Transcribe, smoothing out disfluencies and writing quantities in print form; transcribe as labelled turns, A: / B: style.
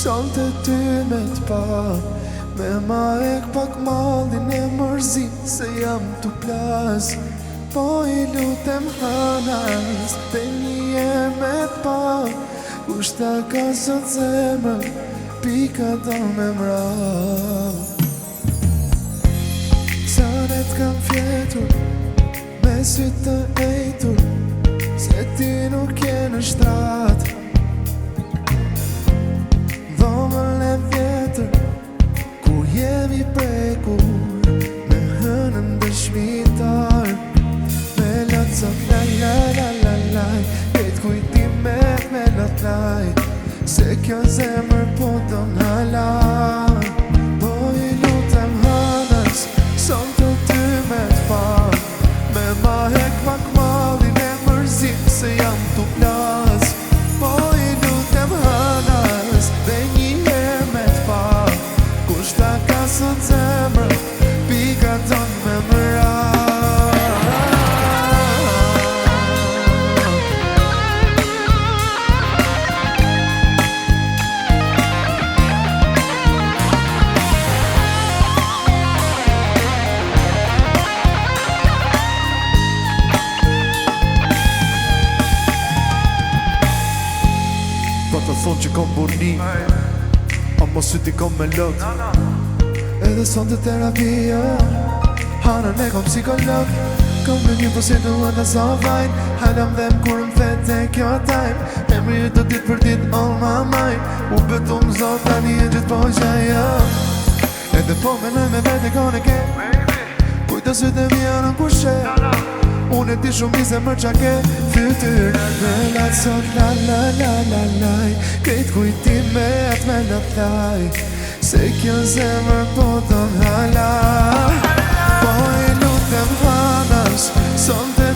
A: Sonte ty me t'pa Me ma hek pak mallin e mërzin Se jam tu plas Po i lutem hanës Dhe një herë me t'pa Kush ta ka sot zemrën Pika do me mra Sa net kam fjetur Me sy të ejtur Se ti nuk je në shtrat Dhomën e vjetër Ku jemi prekur Me hënën dëshmitar Me lot sot la la la la la Krejt kujtimet me lot laj Se kjo zemër po do hala Po i lutem hanës Sonte ty me t'pa Me ma hek pak mallin e mërzin Se jam tu plas Po i lutem hanës Dhe një herë me t'pa Kush ta ka sot zemrën Pika don me mëra
B: Pa të thonë që kom burni Amo sy ti kom me lot
A: Edhe sonte terapia Hanën e kom psikolog Kom në një po si duhet të so fine Hala më them kur më the take your time Emri yt do dit për dit on my mind U betu më zot tani e gjithë po qaja Edhe po menoj me vete kone ke Kujto sytë e mija në kushe Unë e di shumë mirë se më qa ke Fytyrën me lat sot la la la la laj Krejt kujtimet me lot laj Se kjo zemër po don hala Po i lutem hanës Sonte.